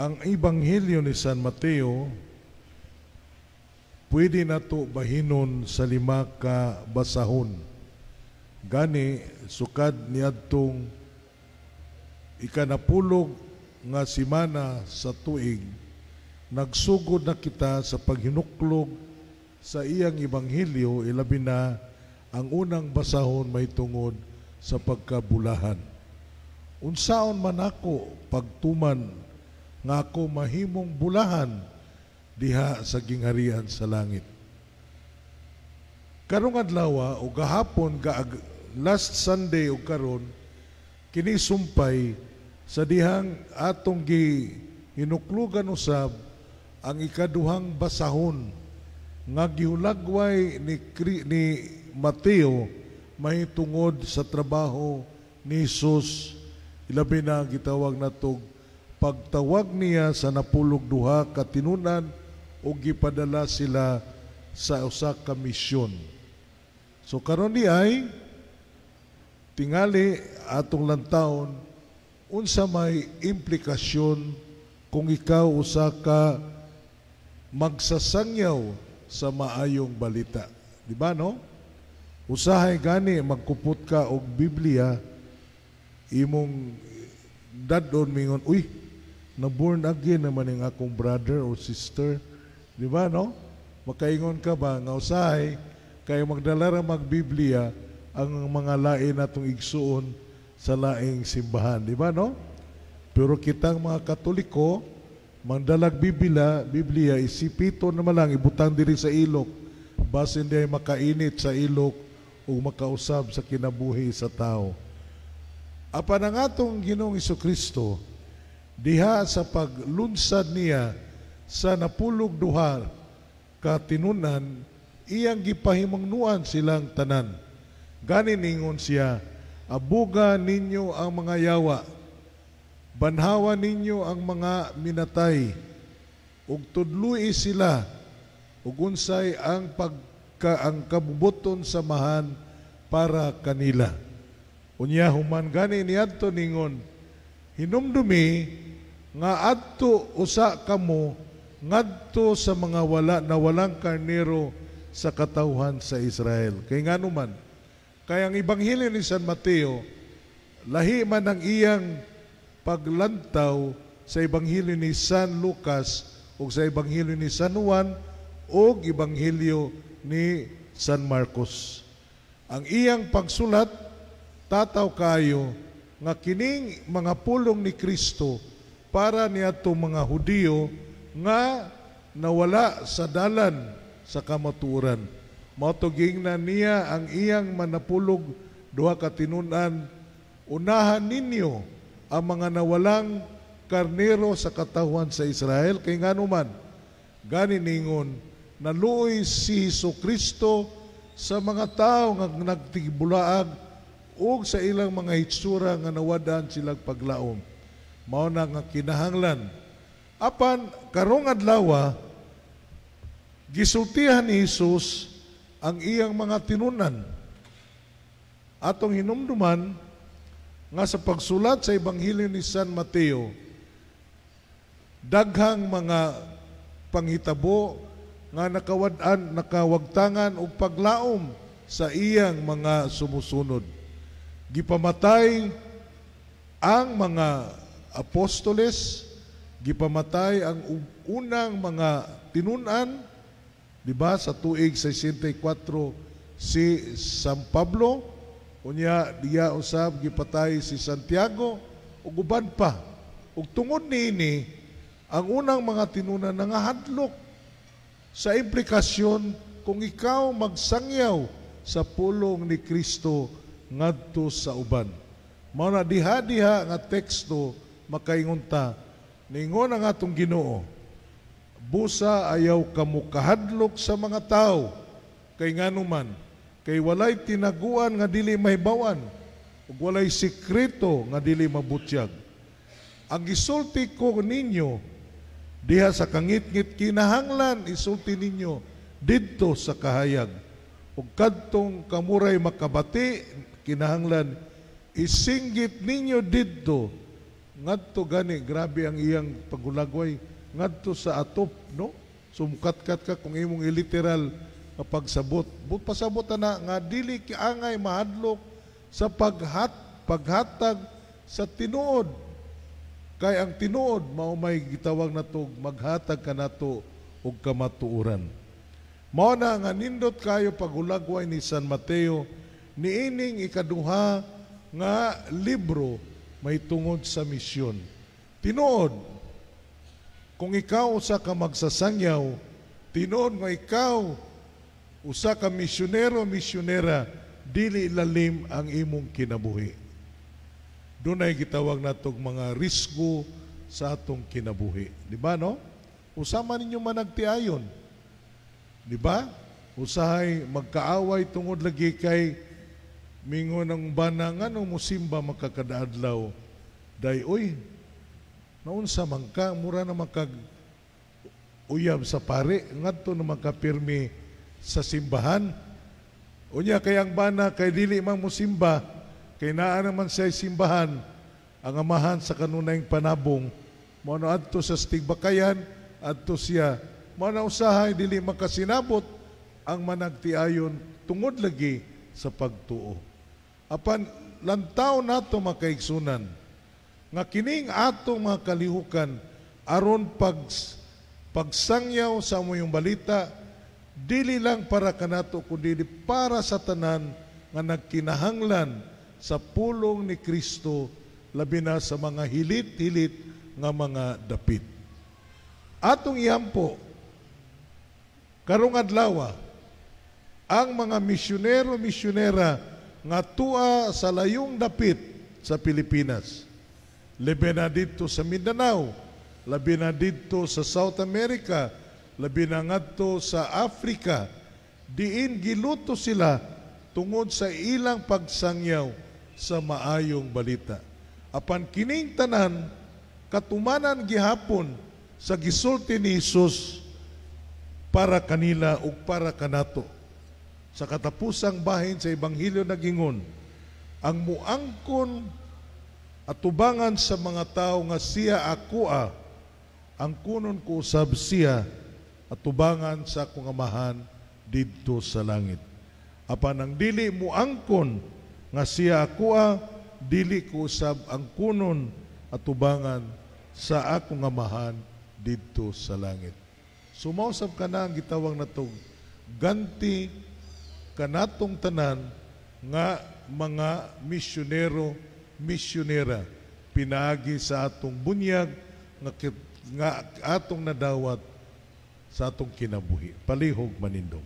Ang Ebanghelyo ni San Mateo pwede nato bahinon sa lima ka basahon. Gani sukad niadtong ikanapulog nga simana sa tuig, nagsugod na kita sa paghinuklog sa iyang ebanghelyo, ilabi na ang unang basahon mahitungod sa pagkabulahan. Unsaon man ako pagtuman nga ako mahimong bulahan diha sa gingharian sa langit? Karong adlaw o gahapon, last Sunday o karon, kini sumpay sa dihang atong gi hinuklugan usab ang ikaduhang basahon nga gihulagway ni Mateo mahitungod sa trabaho ni Jesus, ilabi na gitawag natog pagtawag niya sa 12 ka tinunan o gipadala sila sa usa ka misyon. So karon di ay tingali atong lantawon unsa may implikasyon kung ikaw usa ka magsasangyaw sa maayong balita. Di ba, no? Usahay gani magkupot ka og Biblia, imong dadon mingon, "Uy, na born again naman ang akong brother or sister." Di ba, no? Makaingon ka ba nga usahay kay magdala ra magbiblia ang mga lain natong igsuon sa laing simbahan, di ba, no? Pero kitang mga Katoliko, mangdalag Biblia, Biblia isipito naman lang ibutang diri sa ilok, basin di ay makainit sa ilok ug makausab sa kinabuhi sa tao. Apan ang atong Ginoong Kristo diha sa paglunsad niya sa 12 ka tinunan, iyang gipahimangnuan silang tanan. Gani ningon siya, "Abuga ninyo ang mga yawa, banhawa ninyo ang mga minatay, ug tudloi sila ug unsay ang pagka ang kabubuton samahan para kanila." Unya human gani niadto ningon, "Hinumdumi nga adto usa kamo ngadto sa mga wala na walang karnero sa katawhan sa Israel." Kay ngano man, kay ang Ebanghelyo ni San Mateo lahi man ang iyang paglantaw sa Ebanghelyo ni San Lucas ug sa Ebanghelyo ni San Juan ug Ebanghelyo ni San Marcos. Ang iyang pagsulat tataw kayo nga kining mga pulong ni Kristo para niadtong mga Hudiyo nga nawala sa dalan sa kamatuoran. Mao to giingnan niya ang iyang manapulog duha ka tinun-an, "Unahan ninyo ang mga nawalang karnero sa katawhan sa Israel." Kay ngano man gani ningon, naluoy si Hesus Kristo sa mga tao nga nagtigibulaag ug sa ilang mga hitsura nga nawadan silang paglaom. Mao na nga kinahanglan. Apan karong adlaw, gisultihan ni Jesus ang iyang mga tinunan. Atong hinumduman nga sa pagsulat sa Ebanghelyo ni San Mateo, daghang mga panghitabo nga nakawad-an, nakawagtangan og paglaom sa iyang mga sumusunod. Gipamatay ang mga apostoles, gipamatay ang unang mga tinunan, di ba, sa tuig 64 si San Pablo, unya diya usab gipatay si Santiago ug uban pa. Ug tungod niini, ang unang mga tinunan nangahadlok sa implikasyon kung ikaw magsangyaw sa pulong ni Kristo ngadto sa uban. Mao na diha-diha nga teksto makaingon ta, ningon ang atong Ginoo, "Busa ayaw kamo kahadlok sa mga tao, kay nganuman kay walay tinaguan nga dili mahibawan ug walay sekreto nga dili mabutyag. Ang gisulti ko ninyo diha sa kangitngit, kinahanglan isulti ninyo didto sa kahayag. Ug kadtong kamuray makabati, kinahanglan isinggit ninyo didto Ngadto gani, grabe ang iyang paghulagway ngadto sa atop, no? So mukatkat ka kung imong iliteral nga pagsabot. But pasabot na nga dili kiangay mahadlok sa paghatag sa tinuod. Kay ang tinuod mao may gitawag nato maghatag kanato og kamatuoran. Mao na nga nindot kayo paghulagway ni San Mateo niining ikaduha nga libro may tungod sa misyon. Tinuod, kung ikaw usa ka magsasangyaw, tinuod nga ikaw usa ka misyonero, misyonera, dili lalim ang imong kinabuhi. Dunay gitawag natog mga risgo sa atong kinabuhi. Di ba, no? Usa man ninyo managtiayon. Di ba? Usahay magkaaway tungod lagi kay mingon ang bana, "Nganong musimba man ka kada adlaw? Day oy, naunsa man ka, mura na kag uyab sa pare, ngadto naman ka pirmi sa simbahan." Unya kay ang bana kay dili man musimba, kay naa naman sa simbahan ang amahan sa kanunayng panabong, mao na adto sa Tigbakayan, adto siya. Mao na usahay dili makasinabot ang managtiayon tungod lagi sa pagtuo. Apan lantaw nato, makaigsunan, nga kining atong mga kalihukan aron pagsangyaw sa maayong balita, dili lang para kanato kundi para sa tanan nga nagkinahanglan sa pulong ni Kristo, labi na sa mga hilit-hilit nga mga dapit. Atong iampo karong adlaw ang mga misyonero, misyonera nga tua sa layong dapit sa Pilipinas. Labi na didto sa Mindanao, labi na didto sa South America, labi na ngadto sa Africa, diin giluto sila tungod sa ilang pagsangyaw sa maayong balita. Apan kining tanan katumanan gihapon sa gisulti ni Hesus para kanila ug para kanato. Sa katapusang bahin sa Ebanghelyo nagingon, "Ang muangkon atubangan sa mga tao nga siya akoa, angkunon ko usab siya atubangan sa akong Amahan didto sa langit. Apan ang dili muangkon nga siya akoa, dili ko usab angkunon atubangan sa akong Amahan didto sa langit." So mao sab kana ang gitawag natong ganti kanatong tanan nga mga misyonero, misyonera pinaagi sa atong bunyag nga atong nadawat sa atong kinabuhi. Palihog manindog.